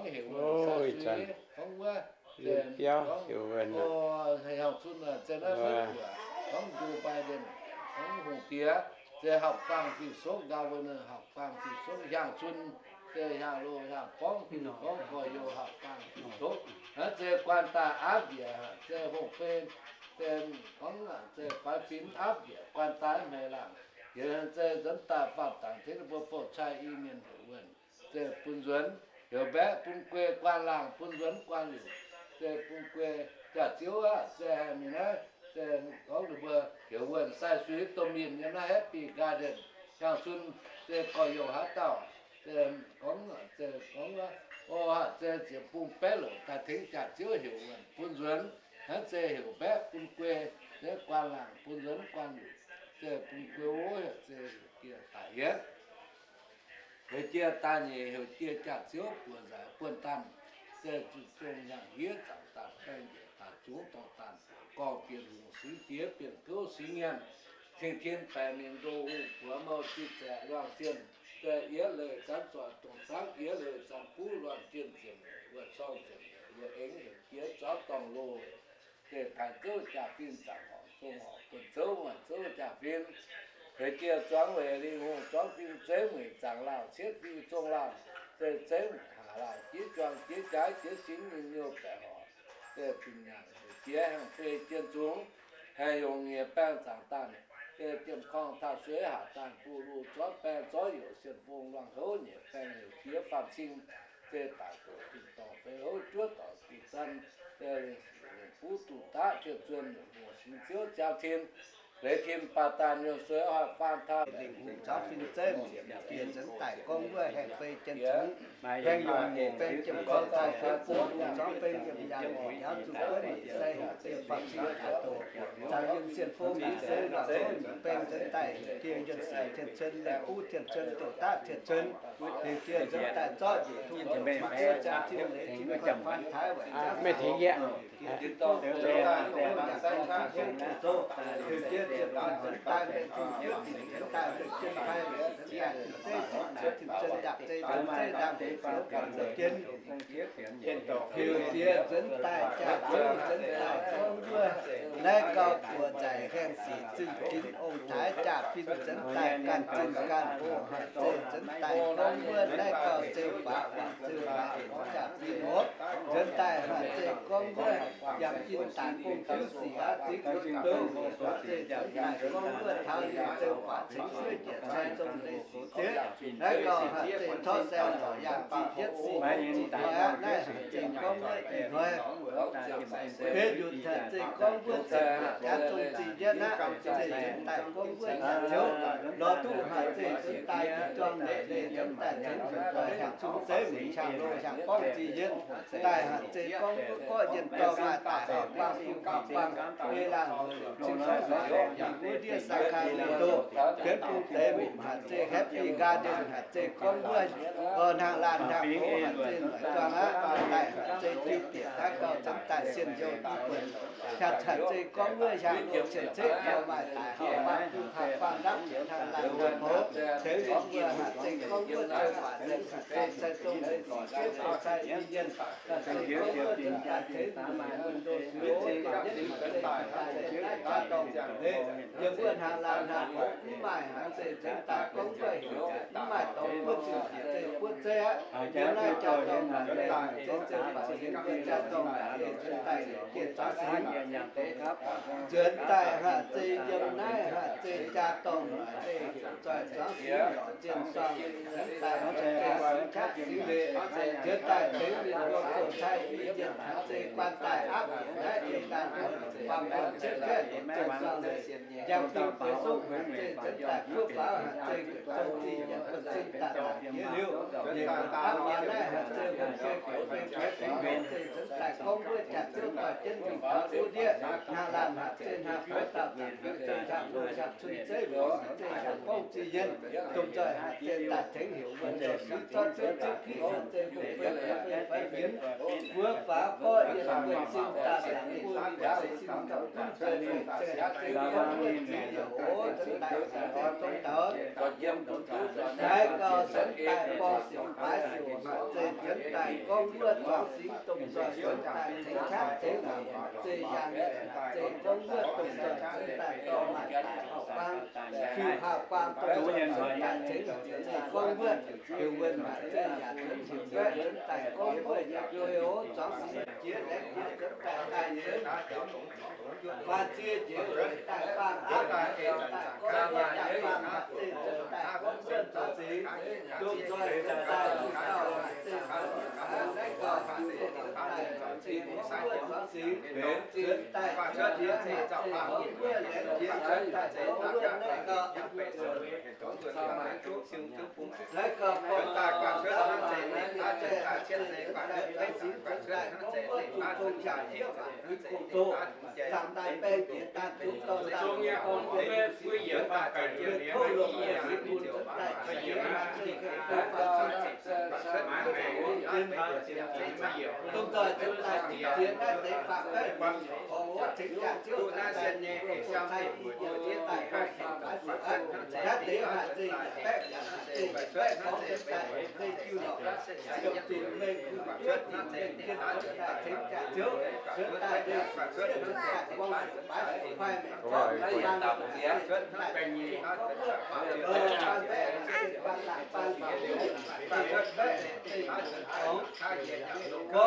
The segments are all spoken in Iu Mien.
Heuc wuonh sai suiv gorngv wuov, biauv heuc wuonh, heuc Hnyangx-Cun, zeiz naaiv maiv buatc gorngv Joe Biden, gorngv hungh diex, zeiz hauv-baang fih sokv, governor hauv-baang fih sokv, Hnyangx-Cun, zeiz hnyangx-loh hnyangx-borngv, gorngv gorx-youz hauv-baang fih sokv. Naaiv zeiz guanh daaih aapv njiec, zeiz hungh fei, zeiz gorngv zeiz faix fim aapv njiec guanh daaih hmei laangc. Yie zeiz nzuonx daaih faam-dangx tengx mbuo bouh cai i mienh heuc wuonh, zeiz bun nzuonx heuc mbaeqv bun guei guanh laangh bun nzuonx guanh liuc, zeiz bun guei jaax-ziouv aqv, zeiz haih mingh naaiv, zeiz gorngv ninh mbuo heuc wuonh sai suiv domh mienh yiem naaiv Happy Garden, Hnyangx-Cun, zeiz gorx-youz haaix dauh, zeiz gorngv, zeiz gorngv, o, zeiz ziepc bung baeqv louc daaih tengx jaax-ziouv heuc wuonh bun nzuonx, naaiv zeiz heuc mbaeqv bun guei, zeiz guanh laangh bun nzuonx guanh liuc, zeiz bun guei wuov, zeiz heuc dieh daaih yietv. Heuc dieh daaih nyeic, heuc dieh jaax-ziouv buoz nzaic buonv-daanh, zeiz zuqc zong hnyangx-hniev zaangc daanh baeng njiec daaih zungv dorh daanh buoz gorngv bienh hungh singx diex bienh gouv singx nyaanh, cing-tin baeqc mingh ndo hungh buoz mouh zinh zaeqc luangh zienh, zeiz yiev leih zanv zoih dongh zangv, yiev leih zanv buv luangh zienh ziepc nyeic wuov corng ziepc nyeic wuov eng heuc jiex zuangx dorngh loh, zeiz taaix zouv jaa-fin zaangc horc zong horc buonv zouv mueic zouv jaa-fin. Heuc dieh zuangx weic lingh hungh zuangx fing zeiv mueic zaangc laauh cietv fing zong laauh, zeiz zeiv mueic haac laauh jiex juang jiex jaaix jiex singx nyinh nyouh baeqc horc, zeiz fin nyaanh heuc jiex hengh fei jien zungx, haih yongc nyeic baeng zaangc daanh, zeiz jiem korngh taux sueiv haac daanh buv luv zorv baeng zorv youc sien fong luangh houv nyeic baeng heuc jiex faam cing, zeiz daic doqc tin-dorngh fei houv juov doic guv zanv, zeiz lengh sic lengh buv duqv daqv tien zuon nyungc muoz singx ziouv ziangh tin, leiz tin baac daanh yuonh sueiv hoic faam taux lingh hungh caux fin zeiv mienh nzuonx daaih gorngv wuov hengh fei jien zungx, hengh yungh nyeic baeng jiem korngh taux sueiv fong lungh zorngv baeng yiem yaangh nyeic njaaux zuqc guotv nyeic sai heuc dieh faam cing jaax doqc, zaangc yiem sien fong nyeic sai longc houv nyeic baeng nzuonx daaih heuc dieh yuonh sic tien cun lengh buv tien cun doqc daqv tien cun, heuc dieh nzuonx daaih zorqv yietc tungh ziouv jaa tin leiz tin hoic faam taux weic jaax maiv tengx yie. Heuc jiex ziepc zuoqc nzuonx daaih maiv dingh juov dingc nzuonx daaih heuc jien pai nzuonx daaih tin zeiv tin zeiv tin zon ndaamv-zeiv nzuonx zeiv ndaamv-zeiv ziouv buatc nzuonx jienv. Heuc jiex nzuonx daaih jaax-ziouv nzuonx daaih gorngv wuov, naaiv gauh buoqc nzaic haengh sic zinh ginx ong-taaix jaa-fin nzuonx daaih ganh zinh ganh ong haih zeiz nzuonx daaih gorngv wuov, naaiv gauh zeu faax waanc zeu faax jaa-fin oc. Nzuonx daaih haih zeiz gorngv wuov, yangh jin daaih gong jiuv sic aqv, zingx duqv haih zeiz nzuonx daaih gorngv wuov, taux yie zeu faax cingx suiv njiec cai zong leiz sic zietv. Naaiv gauh haih zeiz torqv saeng lorqc yangh jin jietv sic hnoi aqv. Naaiv haih zeiz gorngv wuov ih hnoi beiv nzunc haih zeiz gorngv wuov ziepc nyeic jaax zong zinh yietv aqv, zeiz nzuonx daaih gorngv wuov jaax-ziouv lorz duqv haih zeiz nzuonx daaih yie juang leiz leiz nzuonx daaih cingx nzunc doic hiaangx cun zeiv mueic hiaangx loh hiaangx gorngv zinh yietv. Daaih haih zeiz gorngv wuov gorqv yienh dorh maaih daic horpc buangh bungx horpc buangh, ei laangh heuc liuc cing suiv lorqc yangh wuov ndiev Sacramento, jienv bung deix mingh haih zeiz Happy Garden haih zeiz gorngv wuov, o, hnangv laanh hnangv gox haih zeiz noic juang aqv. Daaih haih zeiz diuh bieqc naaiv gauh nzuonx daaih sienh youh duqv buonc, haih zeiz gorngv wuov hiaangx loh cien-ceqv gauh maaih daic horpc buangh bungx haih buangh ndapv hnangv laanh hnangv gox, tengx ninh mbuo haih zeiz gorngv wuov zeu faax cingx haih zeiz cai zong leiz sic ziouv cai i yienh, haih zeiz gorngv wuov nzuonx daaih tengx ninh mbuo ndoh suiv naaiv jaa-dorngh leiz, yiem wuov hnangv laanh hnangv gox mv maaih haih zeiz nzuonx daaih gorngv wuov heuc mv maaih dorngx buov zinh sic zeiv buov zeiv aqv. Yiem naaiv jaa-dorngh naaic leiz zeiv zeiv baac yiem wuov jaa-dorngh naaic leiz nzuonx daaih heuc dieh zuangx sic. Nzuonx daaih haih zeiz yiem naaiv haih zeiz jaa-dorngh naaic leiz heuc zoih zuangx sic lorqc zinh dorngh, nzuonx daaih haih zeiz sic qaqv sic leiz, nzuonx daaih tengx ninh mbuo bouh cai i yienh haih zeiz guanh daaih aapv njiec naaiv yiem naaiv faam-fangx cietv nzuonx dorngh leiz, yangh fingx bueix sokv haih zeiz nzuonx daaih kuov faaux haih zeiz guoqv zong zinh yietc buonv-sin daaih daaih jiex liuz, yie mbuo aapv njiec naaiv haih zeiz hungh fei gox fei jueiv fingx haih zeiz nzuonx daaih gorngv wuov jaax-ziouv doix jienv mingh taux duqv ndiev hnangv laanh haih zeiz hnangv gox dauh zanc haih zeiz hiaangx loh hiaangx cun zeiv mingh haih zeiz hiaangx gorngv zinh yietv, dongh zoih haih zeiz daaih tengx heuc wuonh zoux suiv zorqv ziouv ziouv giqv haih zeiz hungh fei gox fei faix fim. Mbuo faaux gorqv yiem buonv-sin daaih zaangc Tin-Hungh nyei sin, dongh duqv nzuonx weic zuqc Tin-Hungh nyei ziux nyei oc. Nzuonx daaih caux zong daux, naaiv gauh nzuonx daaih borngz sic baaix sic, maaih zeiz nzuonx daaih gorngv wuov zuangx singx, dongh nzoih nzuonx daaih tengx qaqv tengx lingc, maaih zeiz yangh, maaih zeiz gorngv wuov dongh nzoih nzuonx daaih dorh maaih daic hauv-baang, fiuv hauv-baang, dongh nzoih nzuonx daaih tengx, maaih zeiz gorngv wuov heuc wuonh, maaih zeiz yaac nzuonx heuc nzuonx daaih gorngv wuov yiem dueiv oc. Zuangx singx jiex laengz jiex nzuonx daaih daaih nzuonx, faah zie jiex daaih faam aqv, nzuonx daaih gorngv wuov daaih faam, maaih zeiz nzuonx daaih gorngv wuov zuangx singx, dongh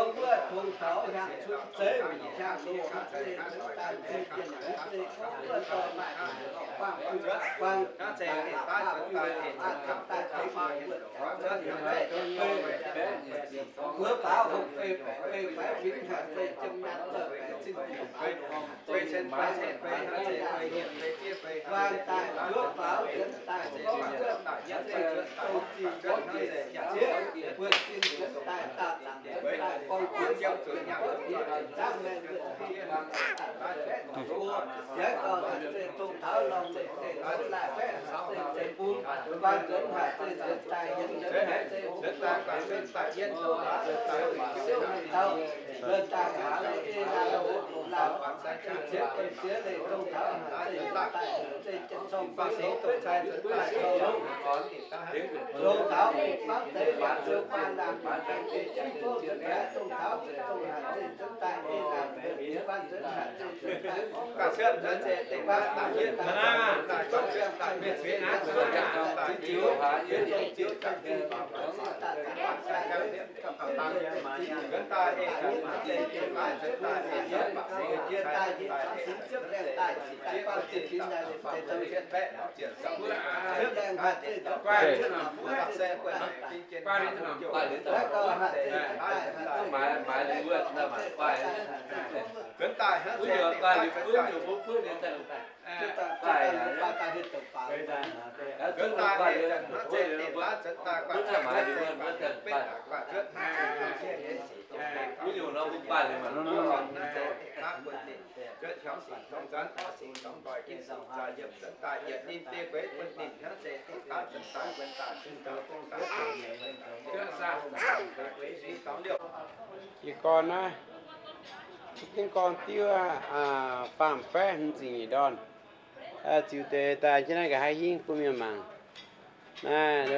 nzoih nzuonx daaih longc dauh, maaih zeiz nzuonx daaih, naaiv gauh hiuv duqv nzuonx daaih gorngv wuov zuangx singx, nzuonx daaih jiex jiex, maaih zeiz gorngv wuov laengz jiex nzuonx daaih gorngv wuov naaiv gauh Naaiv gauh Mbuo baaux hopv fei baeqc fei faix fingx haic, fei jiem nyaanh zouv baeqc cin fingx faix norm, fei cien faix cien faix haic, fei yiem fei jieqv fei, waanh daaih nduov baaux nzuonx daaih gorngv nzuonx daaih nzuonx daaih zouv zinh gorngv zinh zieqv buonv-sin nzuonx daaih daauh zaangc nzuonx daaih gorngv nzuonx daaih nzuonx daaih zaangc mengh nzuonx daaih Yaac gauh haic zeiz dongh taux lorngh mengh deix zoux laaih baeqv haic zeiz deix bung, baan nzuonx haic zeiz nzuonx daaih yienx nzuonx haic zeiz bung, baan nzuonx daaih yienx dongh haaix zeiz daaih siou haic taux, nzuonx daaih haaix lorh ei laauh haaix lorh laauh, ziex deix ziex leiz dongh taux haic zeiz nzuonx daaih haic zeiz jienv corng baan longx, beiv cai nzuonx daaih corng longx. Dongh taux mv baac zeiz yaac ziouc baan laangc mv baac zeiz jienv bouv nzuonx haic dongh taux zeiz dongh haic zeiz nzuonx daaih ei laangc mbuo bieqc baan nzuonx haic zeiz nzuonx daaih gorngv Jiez gorn naaiv, za'gengh gorngv diuv, faam-baeqv hmz ziepc nyeic ndorn. Ziux deix daaih jienv naaiv nqa'haav hingv bun mienh mangc. Naaiv,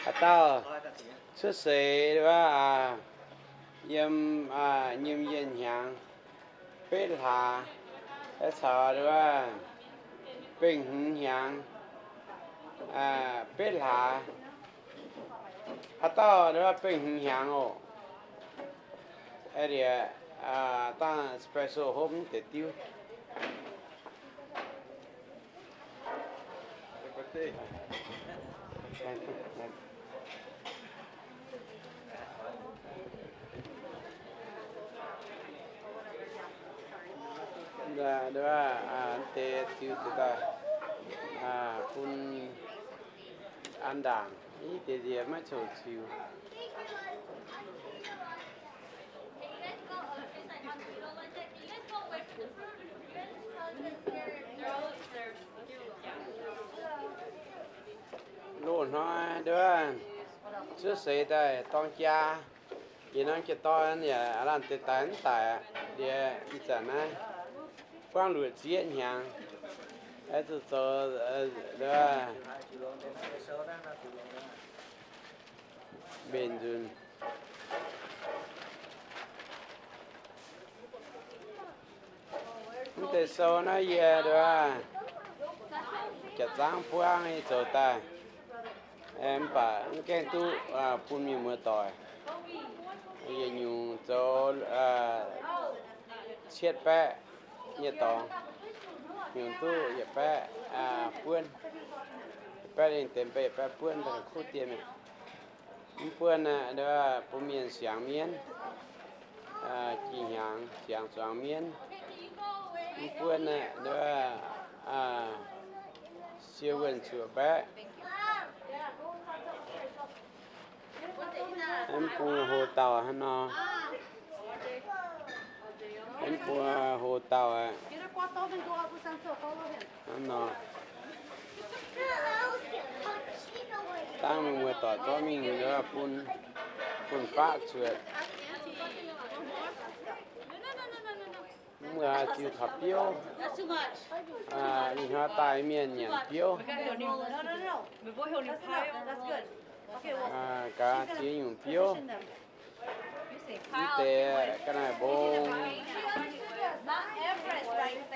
haaix dauh cuotv seix, yiem, nyim yienh hnyangx betv hlaax, caux bengh hmz hnyangx betv hlaax. Haaix dauh bengh hmz hnyangx oc, dangh special hopv deix diuv. Deix ziux deix daaih bun an ndaangc, deix nziex maiv coc ziux. Loz-hnoi nduov, cuotv seix daaih dorng jaa, Yie norm jiex dorn yaac laanh deix daaih mv daic aqv. Liuz ih zanc naaiv buangv luoqc ziepc hnyangx, zuqc zoux mbenc nzunc. Mv deix sou naaiv yie nduov, jaax zaangv buangv nyei zoux daaih, mv baac mv gaengh duqv bun mienh muoz doic. Yietc nyungc zoux cietv baeqv nyei dorngx, nyungc duqv yietc baeqv buonv, yietc baeqv lengh deix, yietc baeqv buonv, kuv dien mi'aqv. Mv buonv aeqv, nduov bun mienh siangx mienv, jiex hnyangx siangx zuangx mienv. Mv buonv aeqv, nduov siou wuonh zuoqc baeqv. Mv bung hlo dauh hnangv nor. Mv bung hlo dauh aqv. Hnangv nor. Dangh mienh muoz doic zorqv mingh bun, bun faqv zuotc. Mv baac ziux taux biouv, ih hnoi daaih mienh nyanc biouv, gaax ziex nyungc biouv. Mv deix ga'naaiv mbong,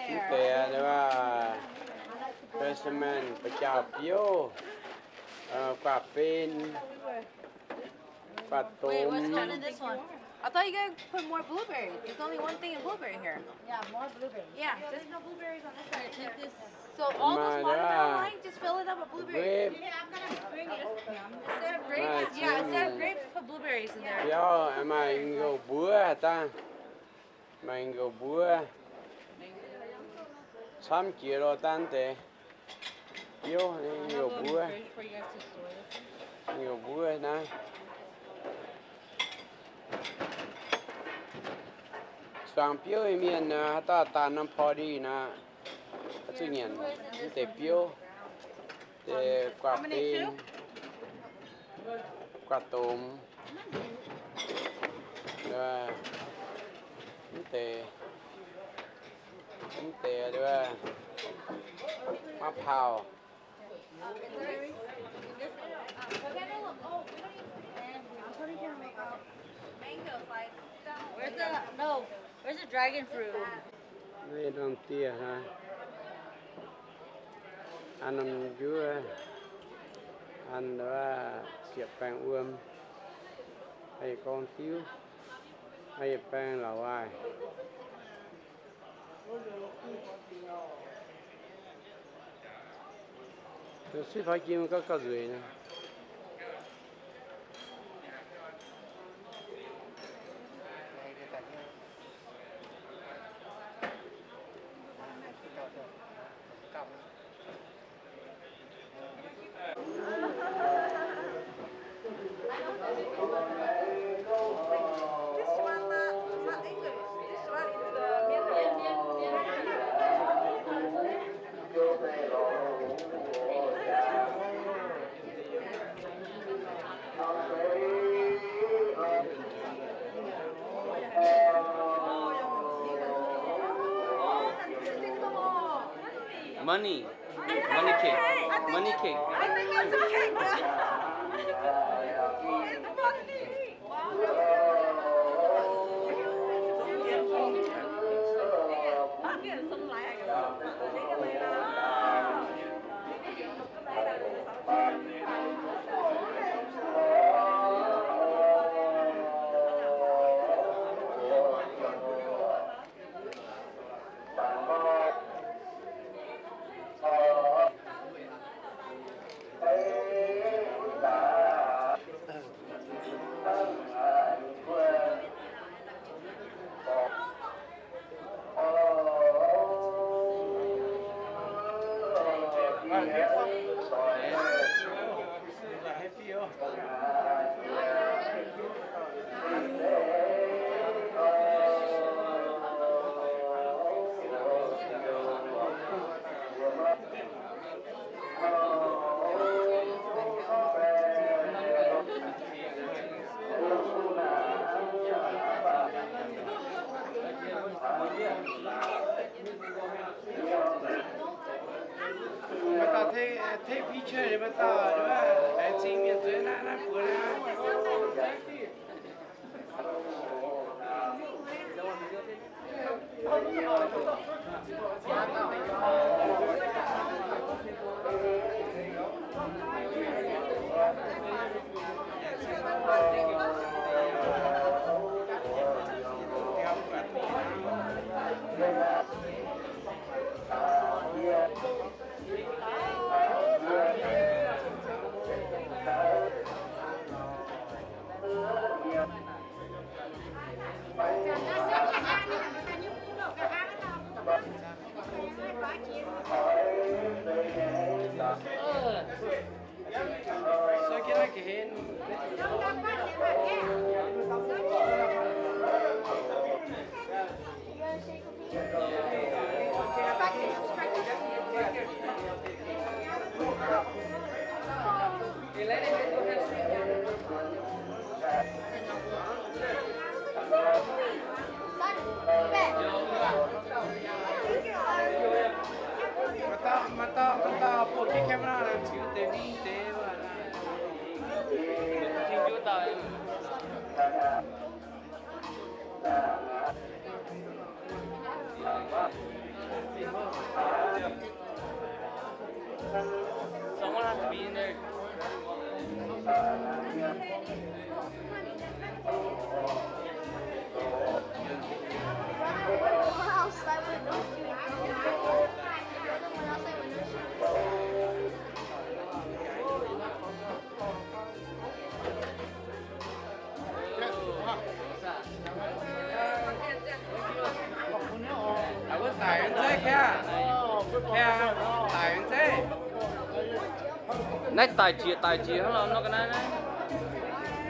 mv deix basement ba'jauh biouv, guaav ben, guaav domx. I thought you guys put more blueberry. There's only one thing in blueberry here. Yeah, more blueberry. Yeah, there's no blueberries on this side either. So all those watermelon lines, just fill it up with blueberries. Grape. Instead of grapes, yeah, instead of grapes, put blueberries in there. Biauv maaih nqoux mbuov daaih. Maaih nqoux mbuov. Camv jiex lorh daaih deix. Biouv nqoux mbuov. Nqoux mbuov naaiv. Zuangx biouv nyei mienh haaix dauh daaih norm party nor, zuqc nyanc mv deix biouv, deix guaav ben, guaav domx, mv deix, mv deix mapau. Where's the, no, where's the dragon fruit? Naaiv norm dieh hnangv. An norm njuov, an siepv baengh wuom, yietc gorngv diuv, yietc baengh la'waaic. Sipv faix jiem gauh gauh nzueic nor. Money. Money cake. Money cake. I think that's a cake. It's money. Take picture maaih dauh, aengx zingh mienh zueiz naaiv, naaiv buoz naaiv. Maaih dauh, maaih dauh, maaih dauh buoz-kitv camera ziux deix ndingh deix. Someone has to be in there. Aa, mbuo daic nzeiv, kaav, kaav, daic nzeiv. Naaiv daic jiex, daic jiex hnangv nor ga'naaiv naaiv.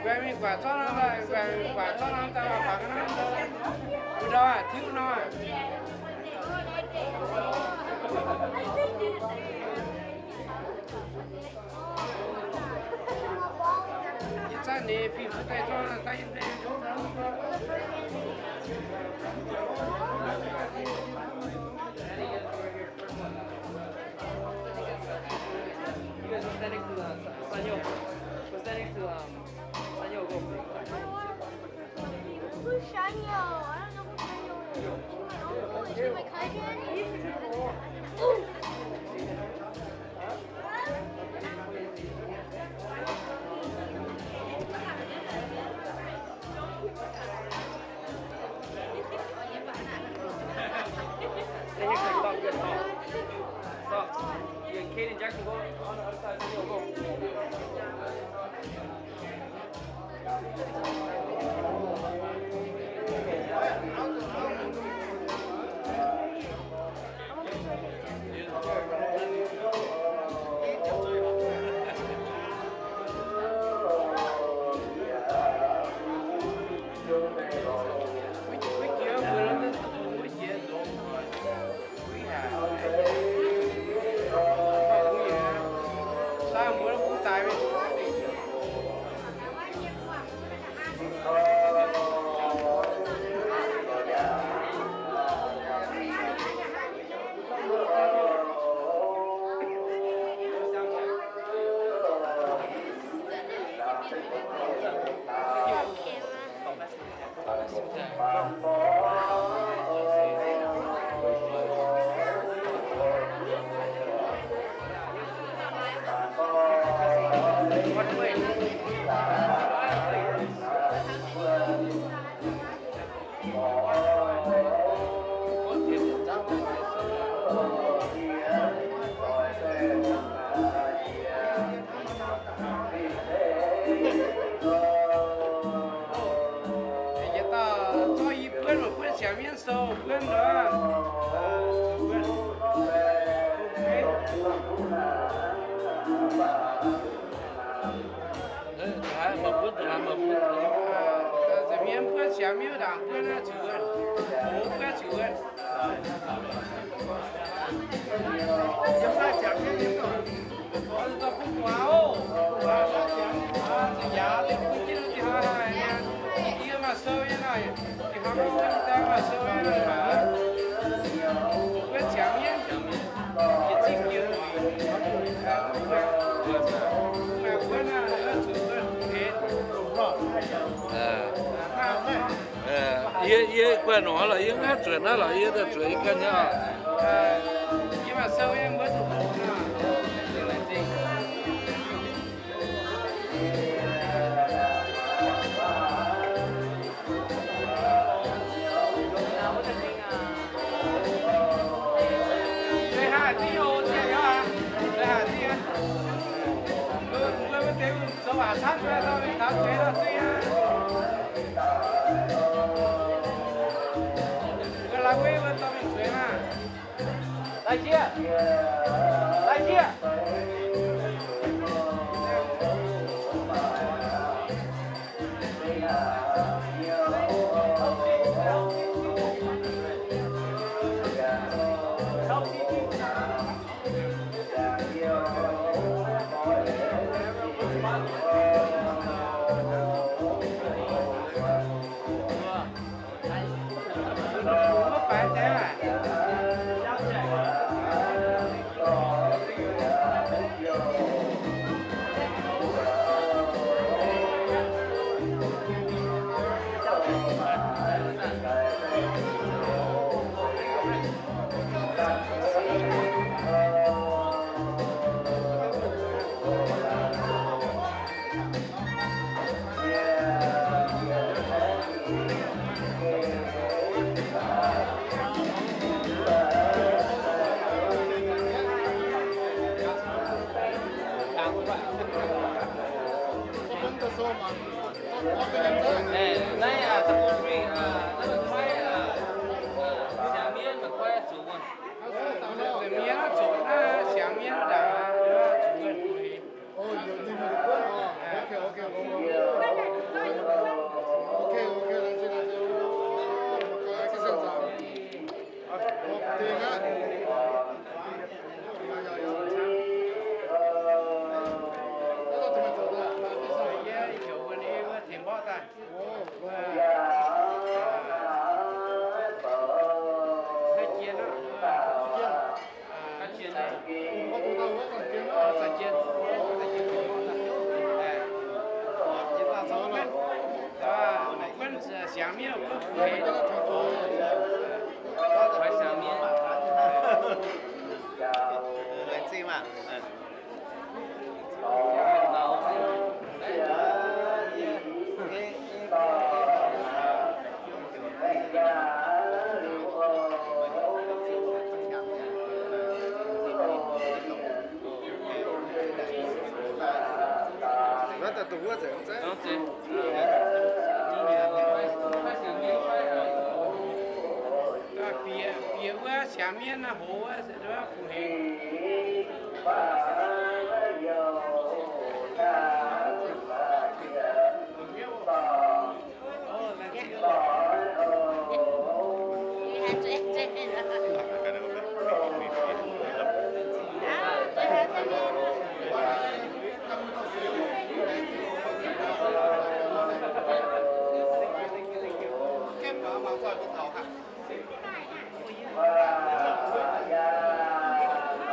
Guaix mingh guaix zorqv norm, guaix mingh guaix zorqv norm daaih faaux ga'naaiv. Mbuo ndau aac, tiuv norm aac. Yie zanc ninh fim zuqc daaih zorqv daaih yiem deix. You guys were standing to, uh, Sa-, Sanyo. We're standing to, um, Sanyo. Who's Sanyo? I don't know who Sanyo is. Oh, is she my cousin? Ooh. Stop. You and Kaden Jackson go on the other side. Go. Yietc dauh zorqv i buonv, buonv siangx mienv sou buonv nor. Nza'hmien buonv siangx mienv ndaangc buonv naaiv ziouc wuonv, mouz buonv ziouc wuonv. Yie, yie guaih norqc lorqc, yie mv haih zueic naaiv lorqc, yie daaih zueic yie ganh nyei oc. Laaix jiex, laaix jiex. Bieqc, bieqc wuov siangx mienv naaiv hoz wuov, fungx hengx.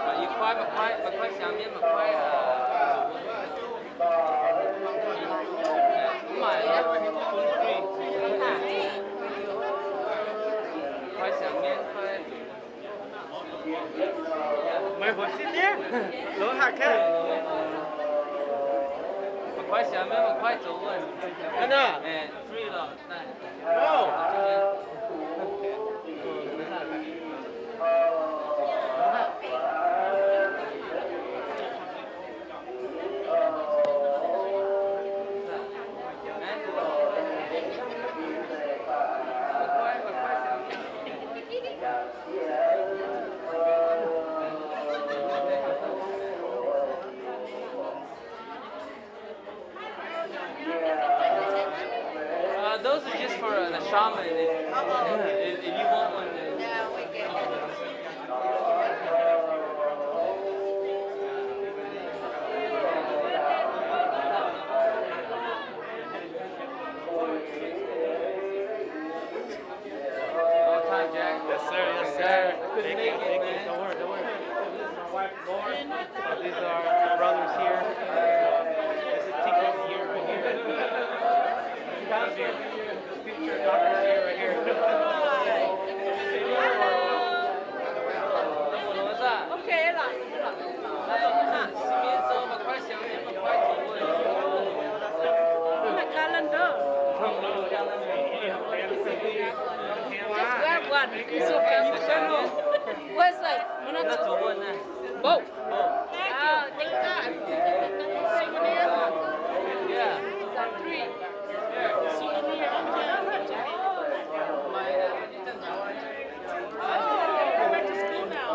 Mangc yie kuaaiv, mangc kuaaiv, mangc kuaaiv siangx mienv, mangc kuaaiv, aa, mv maaih, kuaaiv siangx mienv, kuaaiv. Meih hoc sin nyei, longx haic kaav. Mangc kuaaiv siangx mienv, mangc kuaaiv zoux wuonh. Aa, free lorqc. Uh, those are just for, uh, the shaman. If, if, if you want one, then. Long time, Jack. Yes, sir. Yes, sir. Thank you. Thank you. Don't worry. Don't worry. This is my wife, Lauren. Uh, these are the brothers here. This is Tico's here, right here. These are the future doctors here, right here. Just grab one. It's okay. Where's the? Both. Oh, thank God. Souvenir. Yeah. Three. Souvenir. Oh, back to school now.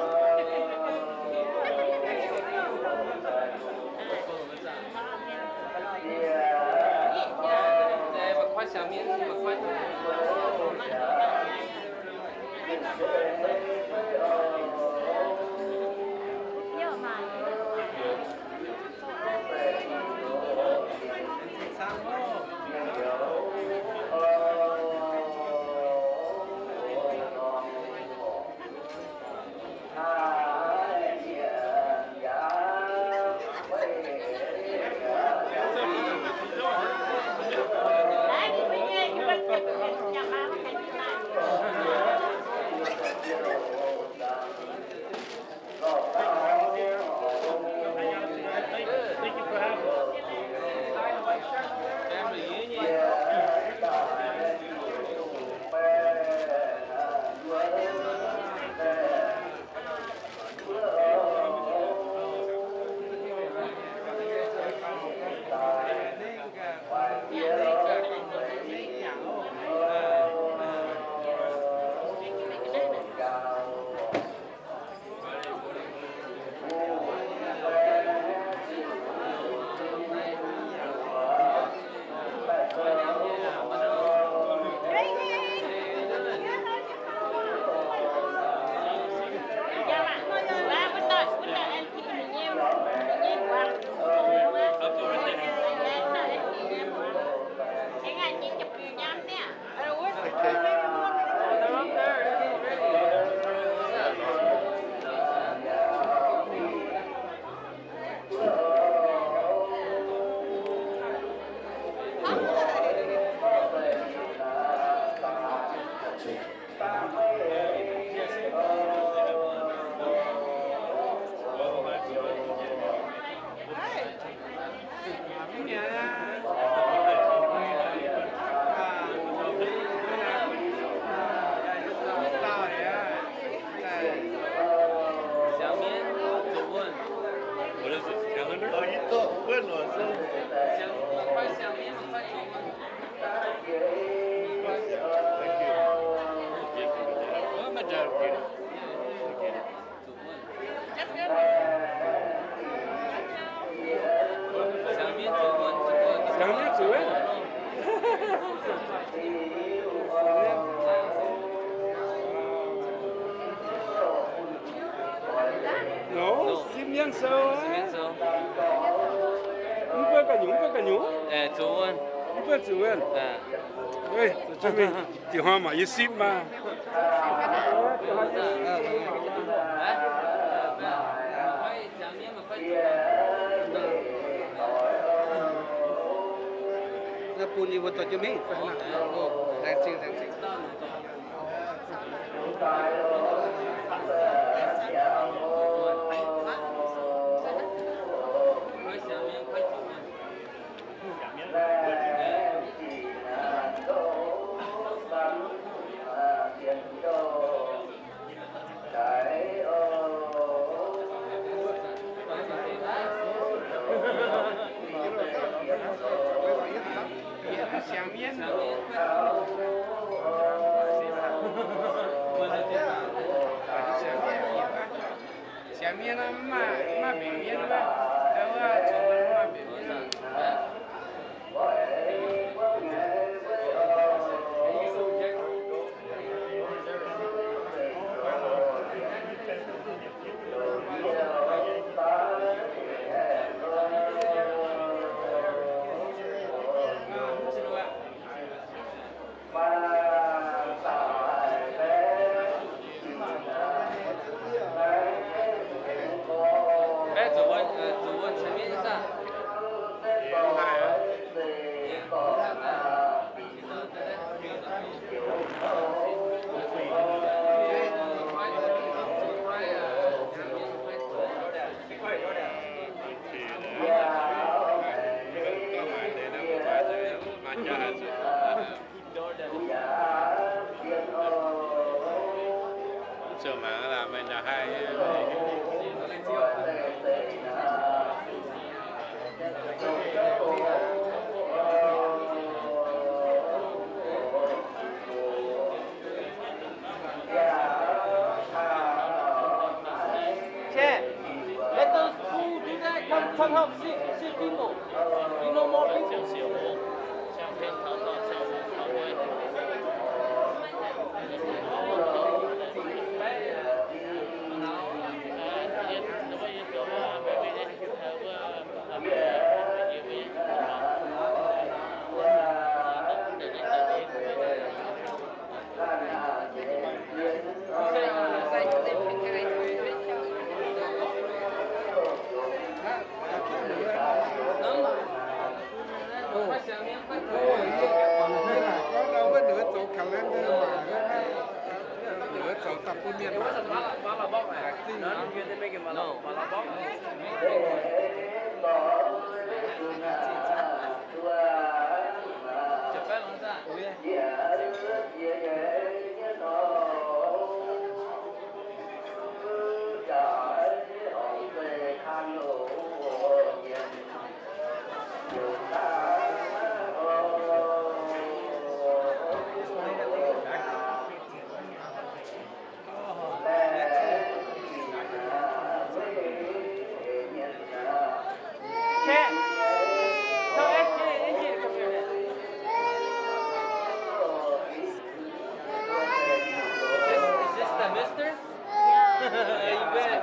Nor, sipv mienv sou aqv. Mv buonv ganh nyungc, mv buonv ganh nyungc. Mv buonv zuqc wuonh. Diuh hnoi maac yie sipv maah. Naaiv bun yie mbuo dorh jienv mingh fai hnangv. Laengz zingh, laengz zingh. Siangx mienv mv maaih, mv maaih mbenc mienv wuov, wuov zuqc mv maaih mbenc mienv. Baeqv zuqc wuonh, zuqc wuonh cien mienv nyei zaah. Sou mangc laaix meih ndau haih. Chat, let those who do that come, come help see, see people. You know more people. Ninh mbuo zoux calendar mangc, ninh mbuo zoux daaih bun mienh mangc. Chat. Tell S J, S J to come here. Is this, is this the mister? Yeah. Yeah, you bet.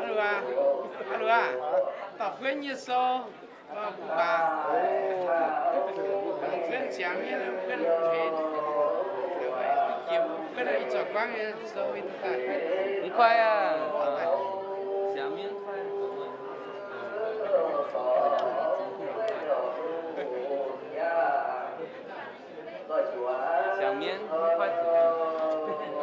Alo aac, alo aac, dauh fuenv nyei sou. Mv baac fuenv ziangx mienh, fuenv heix, fuenv ih zoux guangv nyei sou. Mv kuaaiv aac, ziangx mienh. Siang-mienv mv kuaaiv zuqc.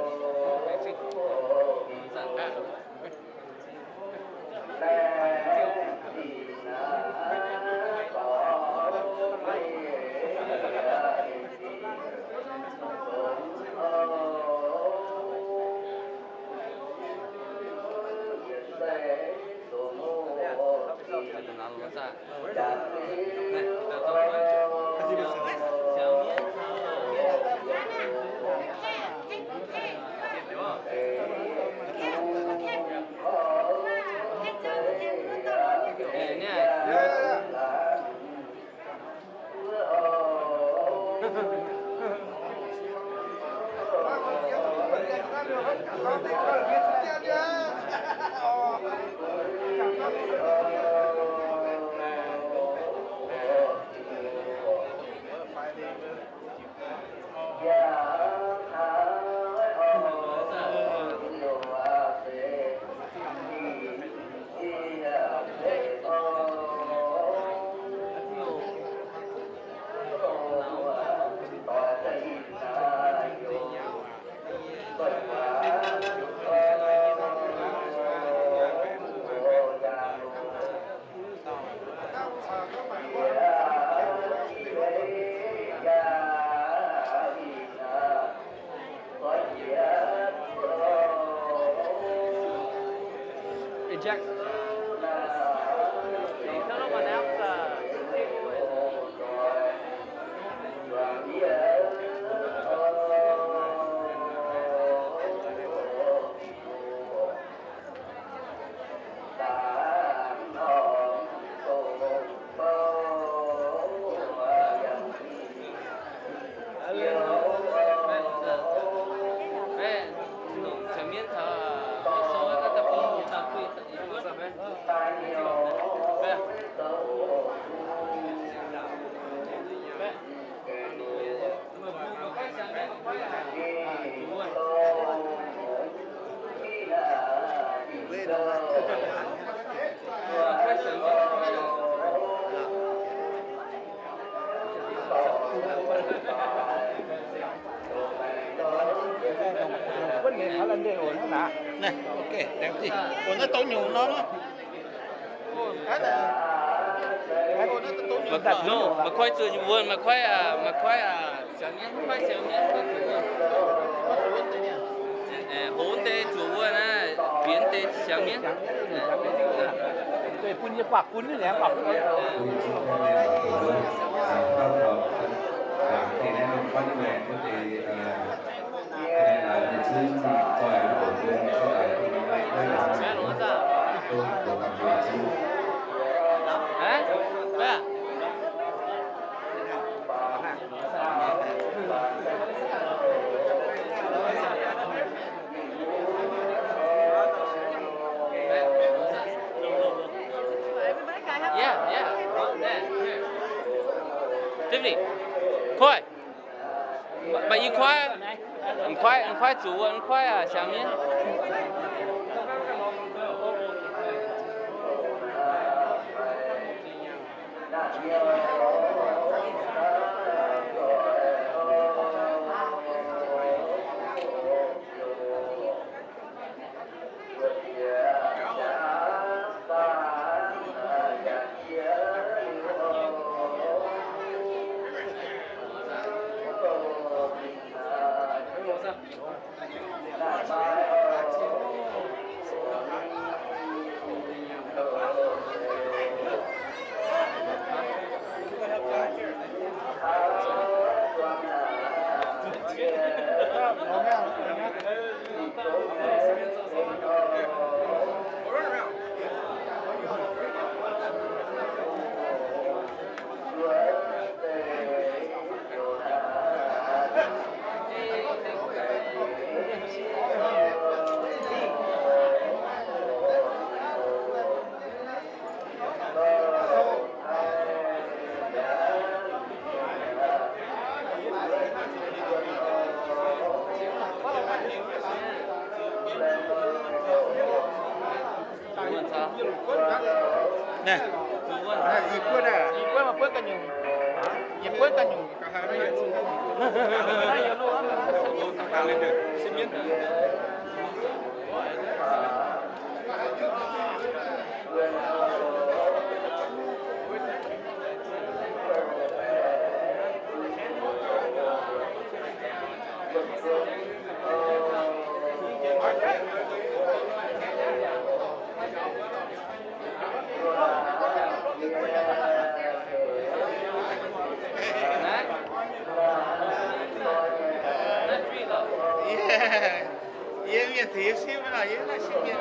Hey, Jack. Hey, tell them announce, uh, table is Naaiv, ok, deix dih. Ov, naaiv dongh nyungc norm. Maiv koiv zuqc wuonh, maiv koiv, maiv koiv, siangx mienv, maiv koiv siangx mienv. Hoz deix zuqc wuonh naaiv, bieqc deix siangx mienv. Bun nyei guac bun nyei, guac bun. Yeah, yeah. Tiffany, koiv. Mv baac yie koiv, mv koiv, mv koiv zuqc wuov, mv koiv siangx mienv. Yie mienh teix yie siu mingh lorqc, yie mv maaih siu mienh.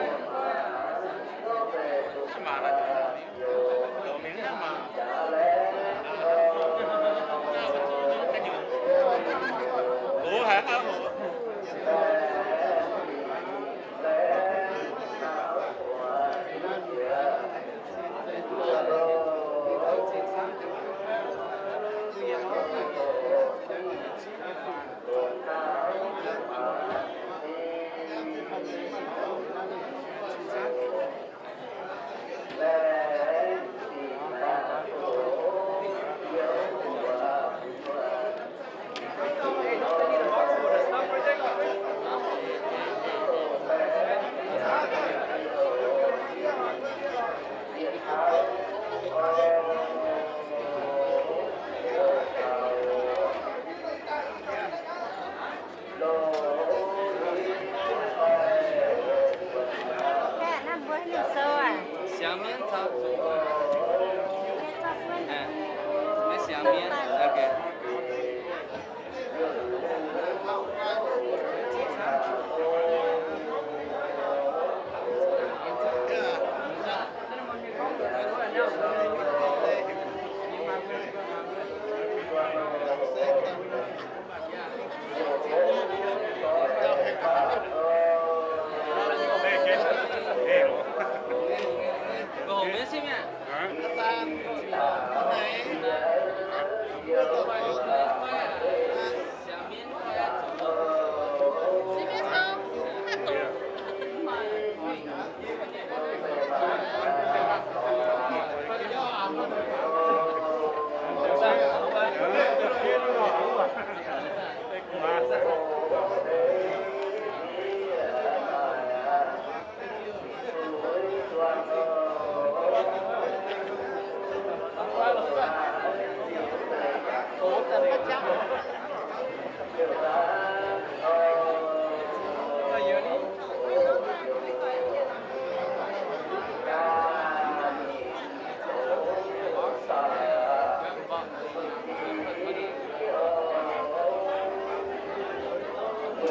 You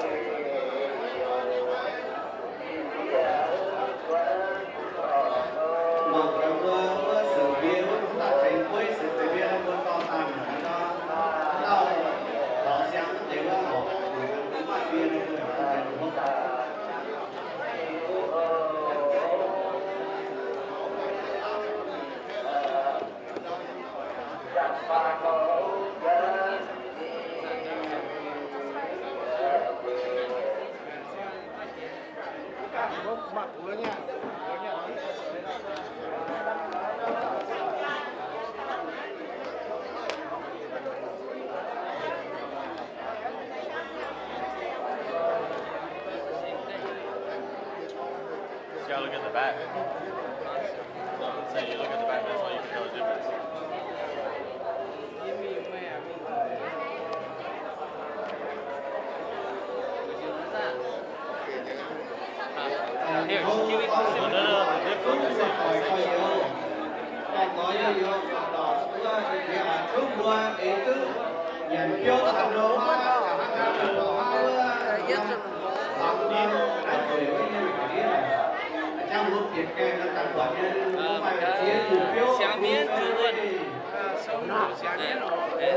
gotta look at the back. No, I'm saying you look at the back, that's why you can tell the difference. Here, give me two seconds. No, no, no, the difference. Siang mienv zuqc wuonh.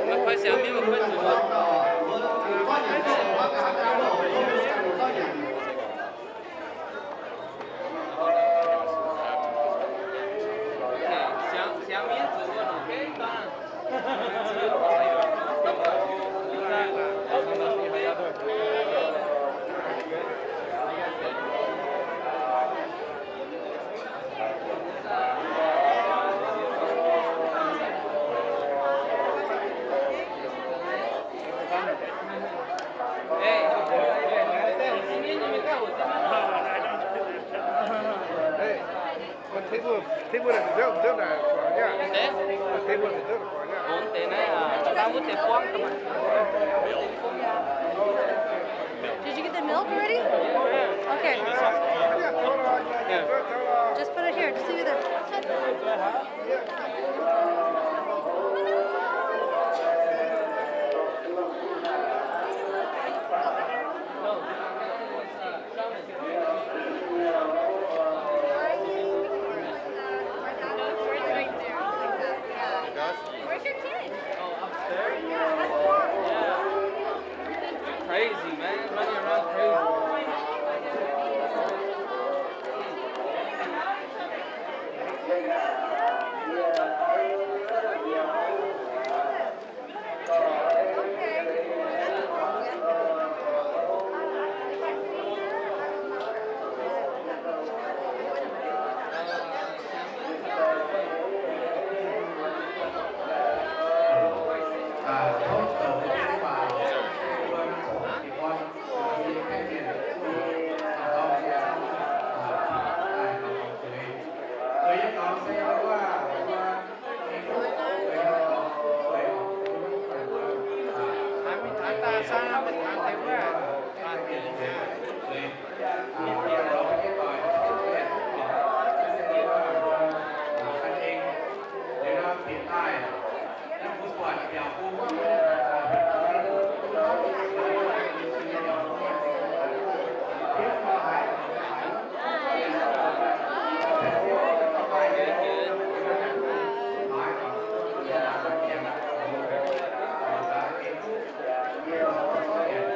Maiv kuaaiv siang mienv, maiv kuaaiv zuqc wuonh. Siang, siang mienv zuqc wuonh, okay, done. Hey. Table, table is built, built at Florida. Eh? Table is built at Florida. Ong deix naaiv, dangh wuov deix buangv daaih. Did you get the milk already? Okay. Yeah, hold on. Yeah, hold on. Just put it here. Just leave it there. Crazy, man. Running around crazy.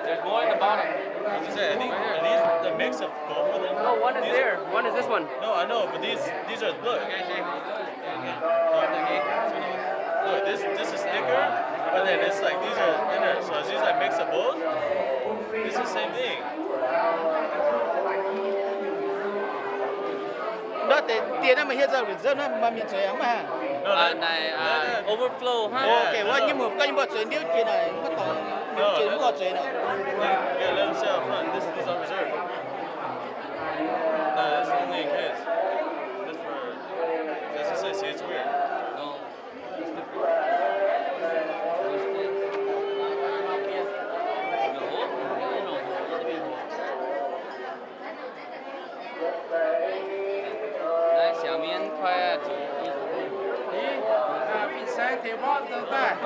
There's more in the bottom. As I said, I think, are these the mix of both of them? No, one is there. One is this one. No, I know, but these, these are, look. Look, this, this is thicker, but then it's like, these are thinner. So is these a mix of both? It's the same thing. Nor deix dien naaiv maaih hietv zauv nzunc naaiv maaih mienh zueiz mv baac. Naaic overflow hnangv. Okay, wuov nyei muoc ganh mbuo zueiz ndiouv jiex naaic, mv baac dorngx zueiz mv gauh zueiz naaic. Yeah, let them sit out front. This, these are reserved. No, this is only in case. That's for, that's just, see, it's weird. Naaiv siangx mienv kuaaiv zuqc. Ih, fin-saeng tengx mborqv zoux daaih.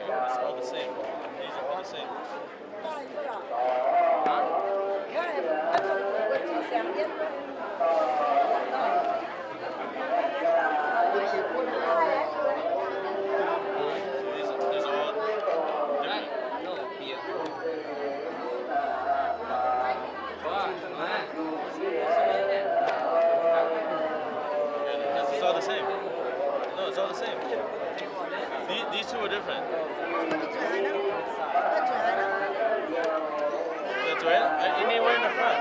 It's all the same. These are all the same. These, these are all different. This is all the same. No, it's all the same. These, these two are different. That's right. Uh, you mean right in the front?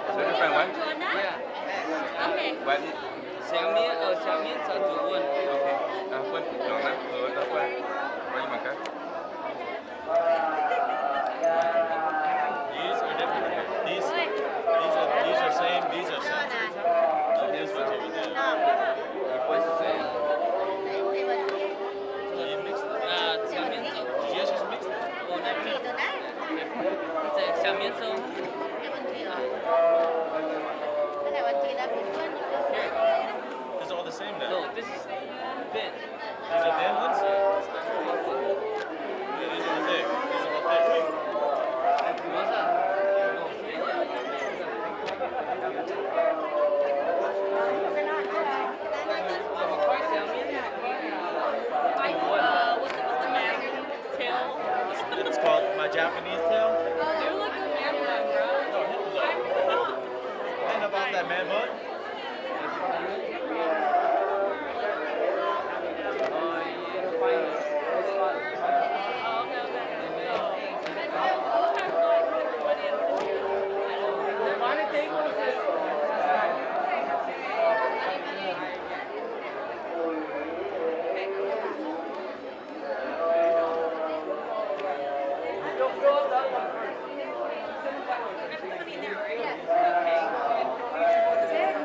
It's a different one. What? Xiaomian, oh, Xiaomian caux zuqc wuonh. Okay. Uh, what? No, no, no, no, what? What you want? These are different. These, these are, these are same. These are same. This one's over there. What's the same? So you mix them. Uh, Xiaomian. Did you guys just mix them? Oh, no. It's a Xiaomian, so. It's all the same now. No, this is thin. These are thin ones? Yeah, these are thick. These are thick. It's called my Japanese tail. They're like a man bun, bro. No, hell no. Ain't about that man bun.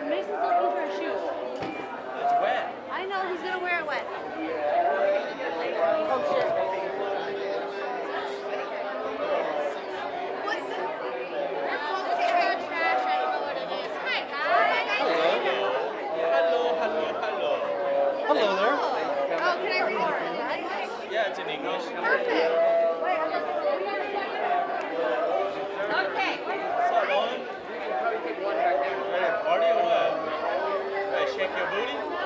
Mason's looking for his shoes. It's wet. I know, he's gonna wear it wet. Oh, shit. Hello. Hello, hello, hello. Hello there. Oh, can I read? Yeah, it's in English. Perfect. Okay. What's up, Owen? Ready to party or what? Hey, shake your booty? Nah.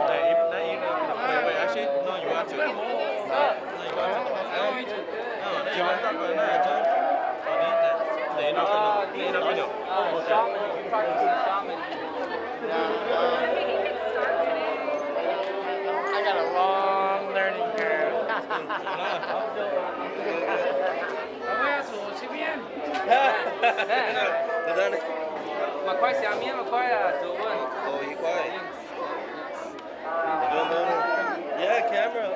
Nah, you, nah, you, wait, wait, actually, no, you want to. No, you want to. No, no, you want to. No, no, you want to. Oh, these, nah. Nah, you're not gonna, you're not gonna. I got a long learning curve. Mangc kuaaiv siang mienh, mangc kuaaiv zuqc wuonh. Yeah, camera.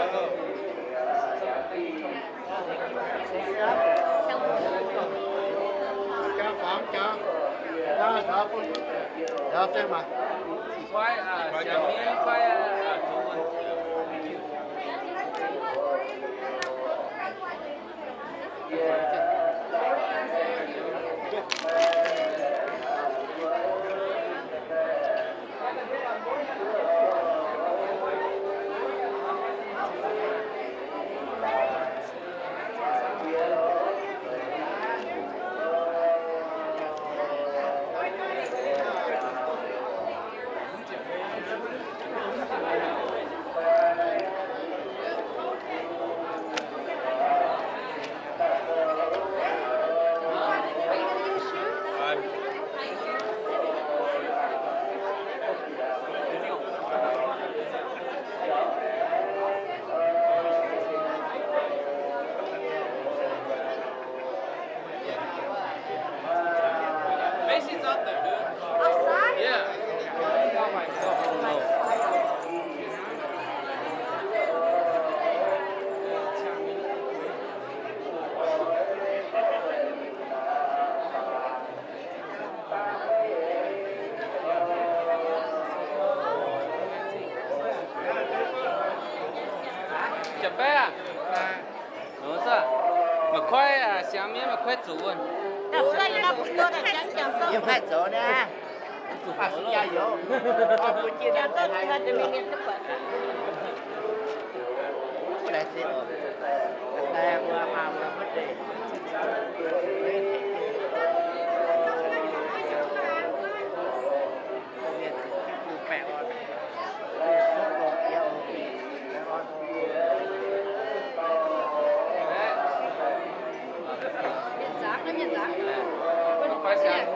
Wow. Jaax baeqv aac? Mangc koiv siangx mienv, mangc koiv zuqc wuonh. Yie mv haih zoux naaiv.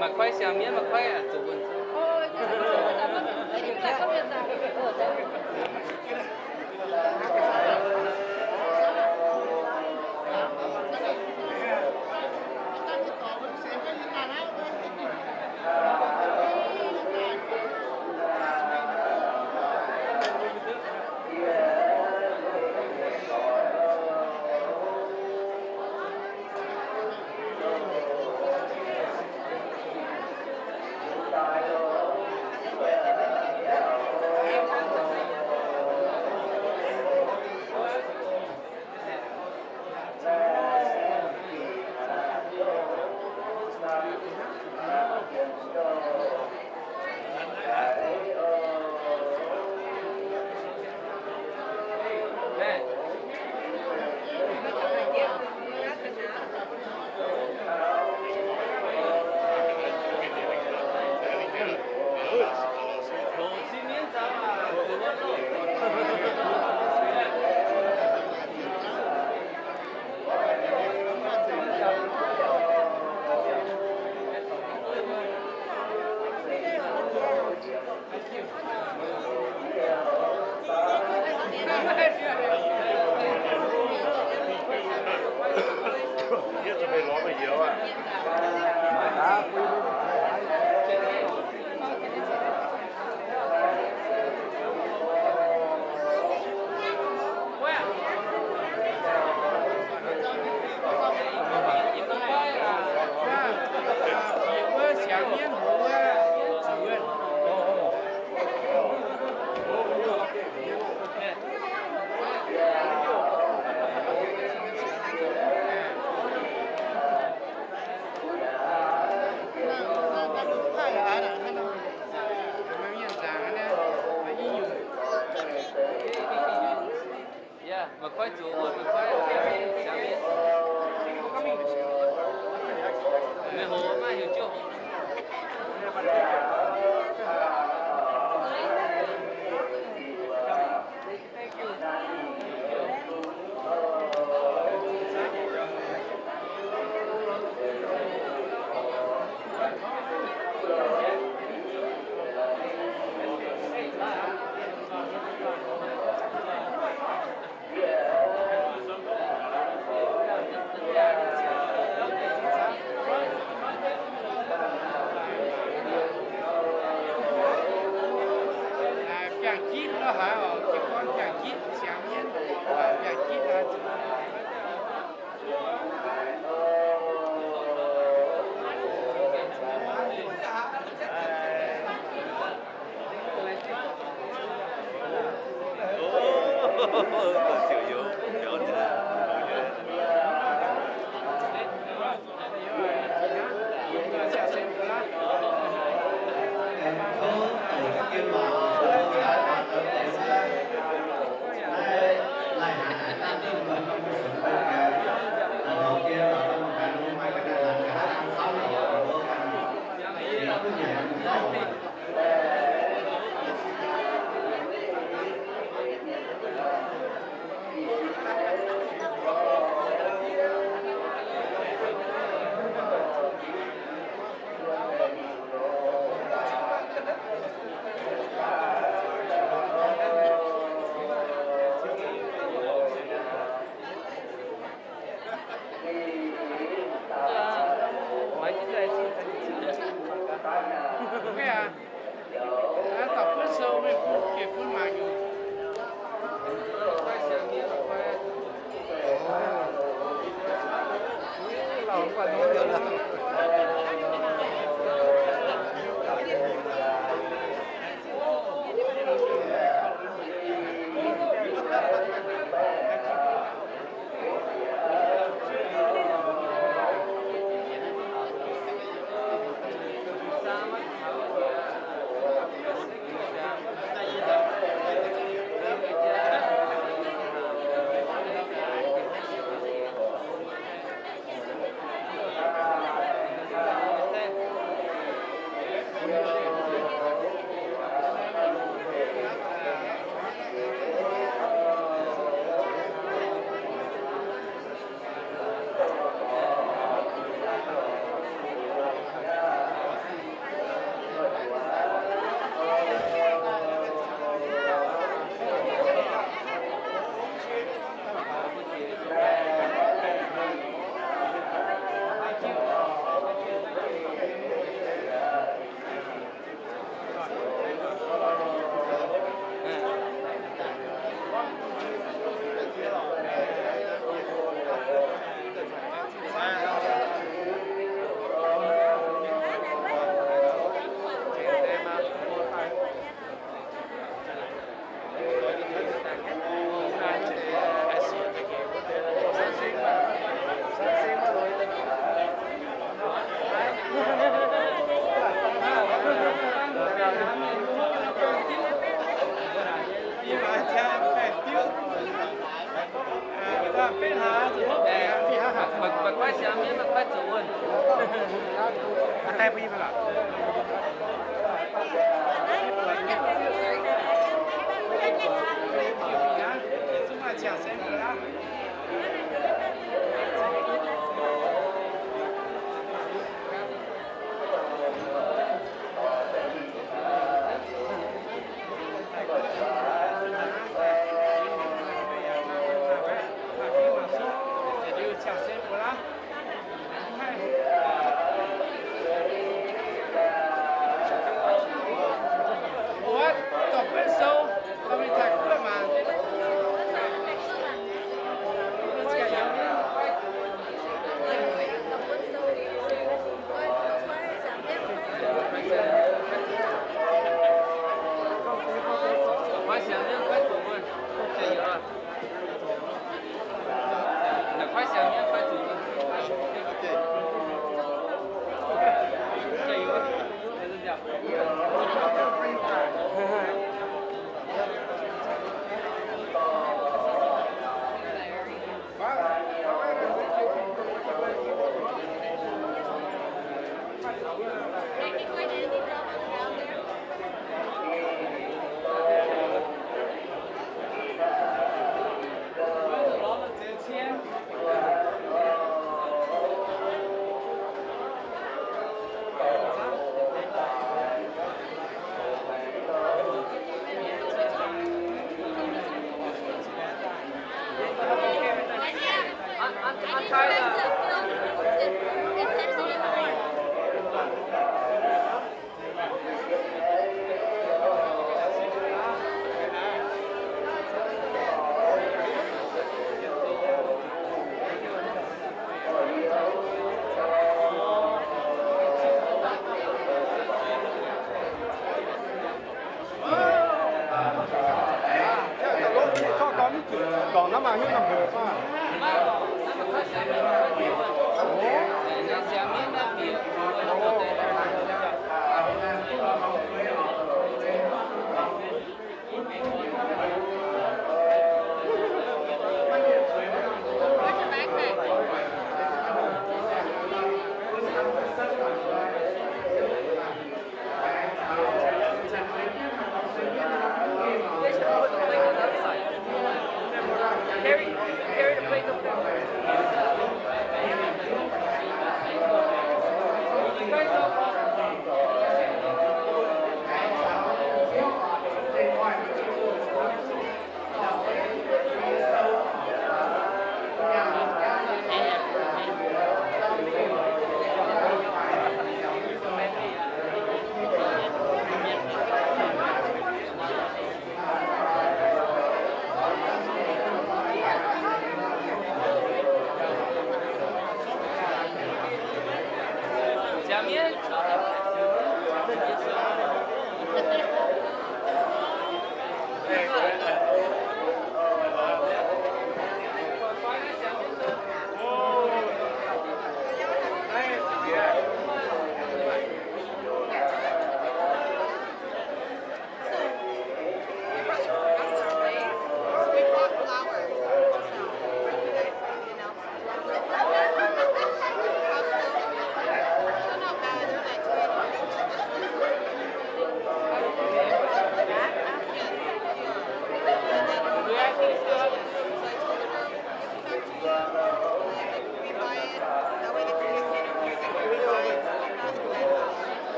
Mangc koiv siangx mienv, mangc koiv zuqc wuonh. Biangh gitv lo haaix oc, jiez gorn biangh gitv siangx mienv, biangh gitv haaix zuqc.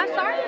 I'm sorry.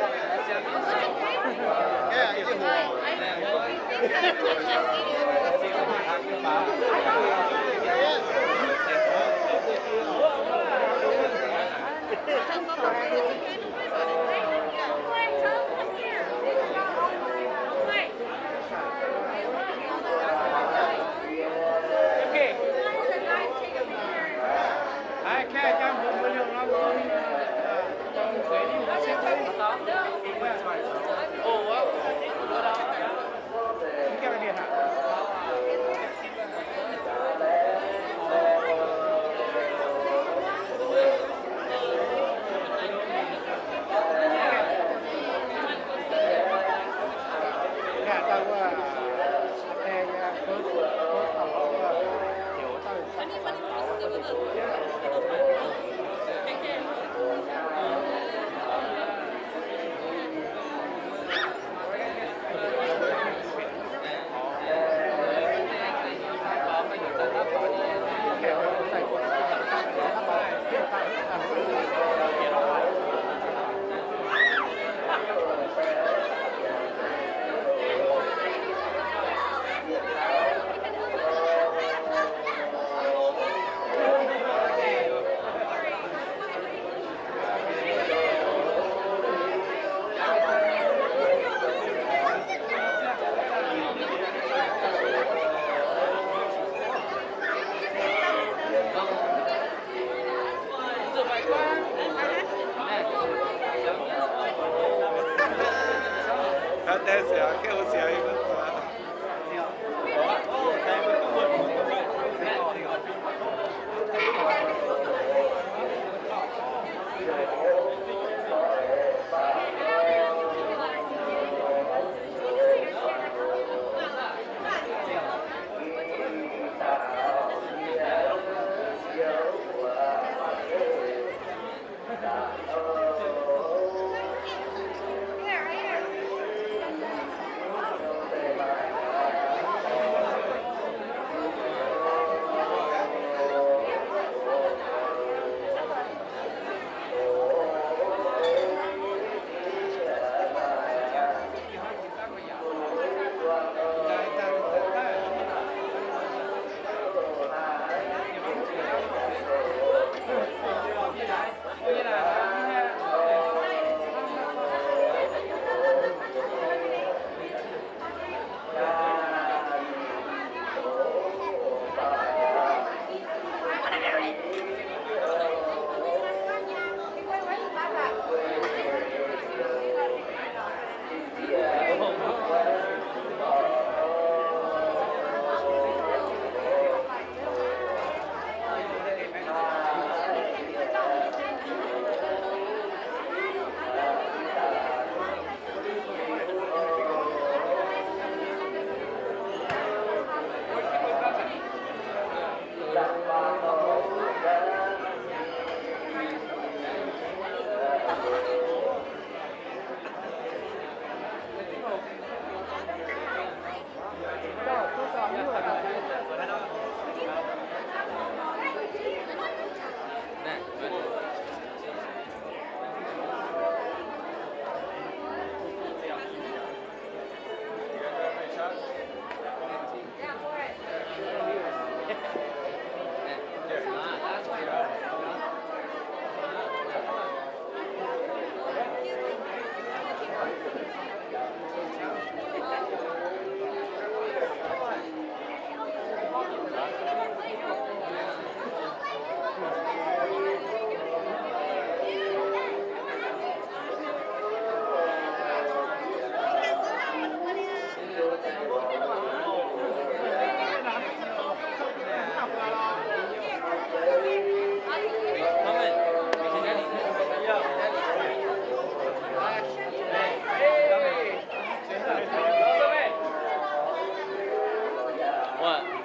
What?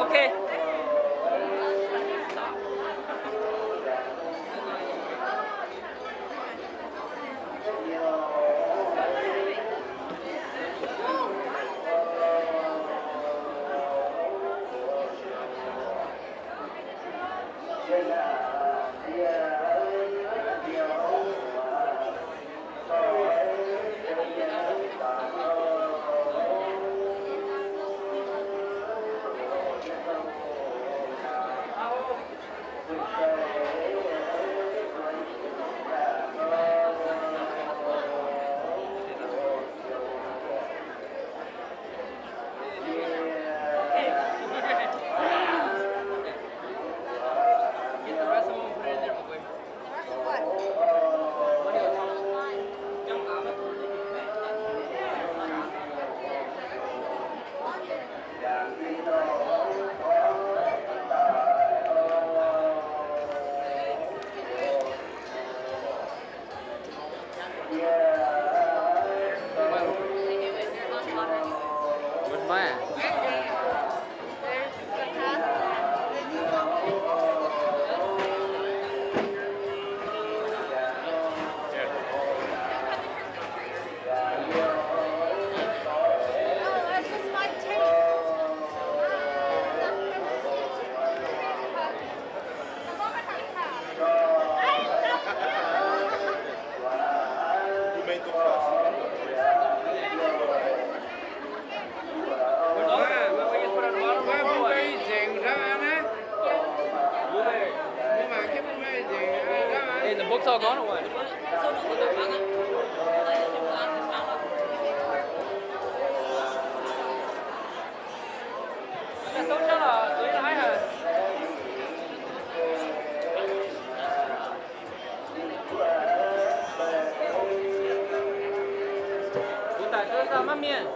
Okay. Mv daaih maiv mienh.